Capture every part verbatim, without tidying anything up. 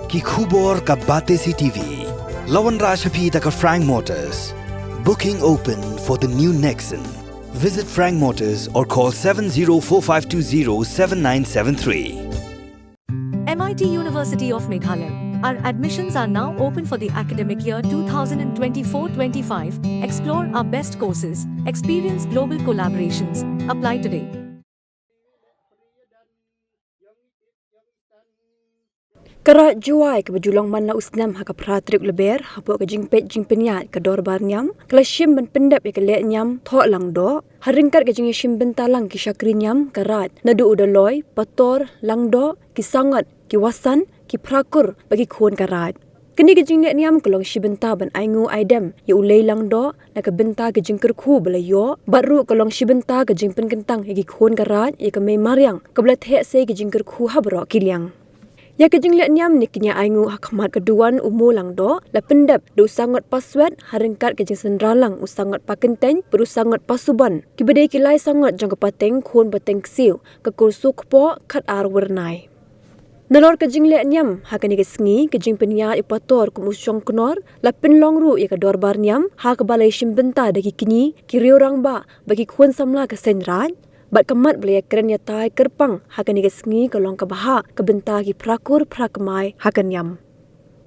Ki khubor ka Batesi T V. La wanrah sha phi da ka Frank Motors. Booking open for the new Nexon. Visit Frank Motors or call seven zero four five two zero seven nine seven three. M I T University of Meghalaya. Our admissions are now open for the academic year twenty twenty-four twenty-five. Explore our best courses, experience global collaborations. Apply today. Ka Raid Jowai kaba ju long man la u snem ha ka phra tarik Lber, hapoh ka jingpeit jingpynïaid ka dorbar niam, ka la shim ban pyndep ïa ka lehniam Thoh Langdoh, ha ryngkat ka jingïashim bynta lang ki shakri niam ka Raid, naduh u Doloi, Pator, Langdoh, ki Sangot, ki Wasan, ki Phrakur, bad ki khun ka Raid. Kane ka jinglehniam ka long shi bynta ban ainguh aidem ïa u Lei Langdoh na ka bynta ka jingkyrkhu ba la ïoh, bad ruh ka long shi bynta ka jingpynkyntang ïa ki khun ka Raid ïa ka mei mariang kaba la theh sei ka jingkyrkhu ha baroh ki liang. Ïa ka jinglehniam ne ki ñiah ainguh ha khmat ka duwan u Mo Langdoh la pyndep da u Sangot Paswet, ha ryngkat ka jingsynran lang u Sangot Pakyntein bad u Sangot Pasubon, kiba dei ki lai sangot jong ka pateng khun pateng ksiew, ka kur Sukpoh, Khatar Wyrnai. Nalor ka jinglehniam ha kane ka sngi, ka jingpynïaid u Pator kum u shongknor, la pynlong ruh ïa ka dorbar niam ha kaba la ïashim bynta da ki kñi, ki riew rangbah bad ki khun samla ka seng Raid. Bad ka mat ba la ïakren ïatai kyrpang ha kane ka sngi ka long kaba hap ka bynta ki phrakur phrakmai ha ka niam.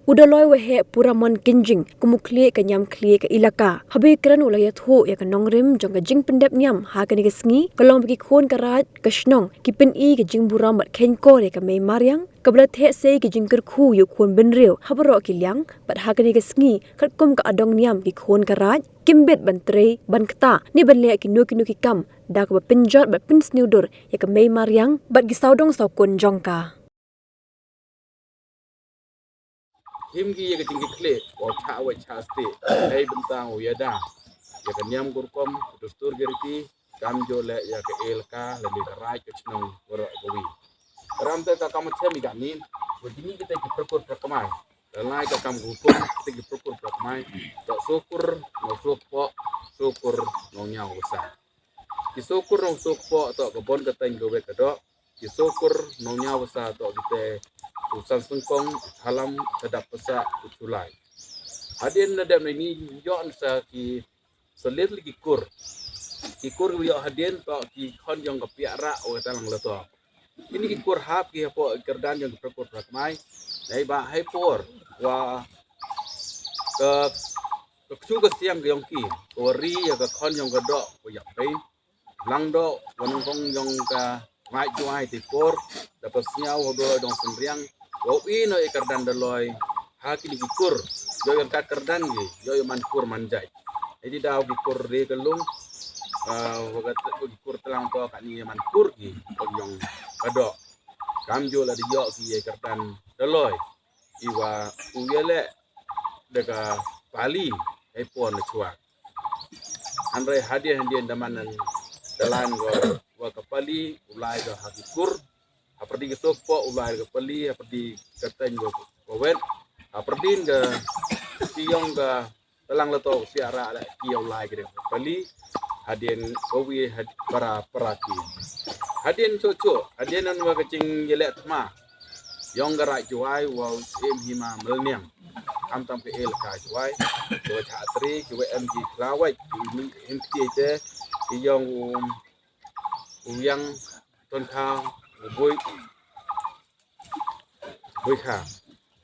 U Doloi Waheh Puramon Kynjing, kum u khlieh ka niam khlieh ka ilaka, haba ïakren u la ïathuh ïa ka nongrim jong ka jingpyndep niam ha kane ka sngi ka long ba ki khun ka Raid ka shnong ki pyni ka jingburom bad kheiñkor ïa ka mei mariang kaba la theh sei ka jingkyrkhu ïa u khun bynriew ha baroh ki liang, bad ha kane ka sngi katkum ka adong niam ki khun ka Raid kim bit ban trei ban ktah ne ban leh kino kino ki kam da kaba pynjot bad pynsniew dur ïa ka mei mariang bad ki sawdong sawkun jong ka. Him ki ïa ka jingkitkhlieh, u chah wait chah stieh, hei bynta u ïada ïa ka niam ka rukom, ka dustur ka riti, kam ju leh ïa ka elaka lane ka raid ka shnong baroh kawei. Karam te ka kam chem ïa kane, wa kine kita ki phrakur phrakmai. Ka lai ka kam ka hukum kita ki phrakur phrakmai. Ka Sohkur, Nongsohpoh, Sohkur, Nongñiawbasa. Ki Sohkur, Nongsohpoh toh ka Bon ka Teiñ ka Wet ka Doh. Ki Sohkur, Nongñiawbasa toh kita u San Syngkong, u Chalam, u Tadap Pasah, u Chulai. Hadien na dep na ini ïoh sa ki salit li ki kur. Ki kur ki ïoh hadien toh ki khon jong ka Piah Rah wa Talang Lato. Kine ki kur hap ki hapoh kyrdan jong ki phrakur phrakmai. Nai ba hei por wa ka, ka ksu ka siang ka jong ki, ka wa ri ïa ka khon jong ka doh wa ïap pei. Langdoh wa nyngkong jong ka Raid Jowai te por, da pa sñiaw ha Doloi Dongsynriang, wa u i noh ïa kyrdan Doloi ha kine ki kur, ïoh ïa ka kyrdan ki, ïoh ïa man kur man jait. Ïa di daw ki kur re ka lung, ah, wa ka ki kur tlang to kane ïa man kur ki, wa jong ka doh. Kam ju la da ïoh ki ïa kyrdan Doloi. Iwa u ïaleh da ka pali, hei por na chwa. Hynrei hadien hadien da man nan da lan ko wa ka pali u lai ka ha ki kur. Ha pyrdi ka Sohpoh u lai ka pali, ha pyrdi ka Teiñ wa, wa Wet. Ha pyrdi ka ki yong ka Talang Lato Piah Rah la ki u lai ka pali. Hadien ko wi had para para ki. Hadien cho cho, hadien nan wa ka jingïaleh thma. Yong ka Raid Jowai wa u Syiem Hima Mlniang. Am tam ka elaka Jowai, ki wa Chah Tri, ki wa em ki Khlawait, ki Him Kti te, ki yong u, u Yang Ton Kha, u Bui, Bui Kha.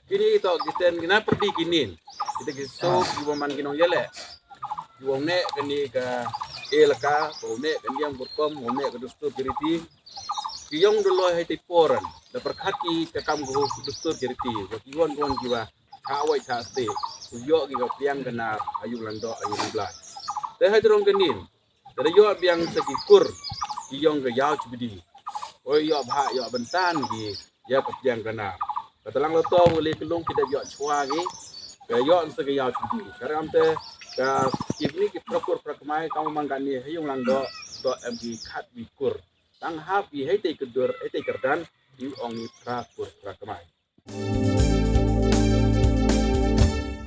Kini to ki ten kina pyrdi kinin. Kita ki so ki wa man ki nongïaleh. Ki wa ne kani ka elaka, ki wa ne ka niam ka rukom, ki wa ne ka dustur ka riti. Ki yong Doloi hei te poran, da pyrkhat ki ka kam ka dustur ka riti, wa ki wan wan ki wa, chah wait chah stieh, u ïoh ki ka piang ka nar, ha yung Langdoh, ha yung Blai. Te ha jrong kinin, te da ïoh biang sa ki kur, ki yong ka Ïaw Chbdi. Oi ïoh bha, ïoh byntan ki, ïa ka piang ka nar. Ka Talang Lato wa le ka lung ki da ïoh chwa ki, ka ïoh sa ka Ïaw Chbdi. Ka ram te, ka kibni ki phrakur phrakmai, ka ma mang kani, ha yung Langdoh, to em ki khat wi kur. Tang hap i hei te ka dur, hei te kyrdan, i ong i phrakur phrakmai.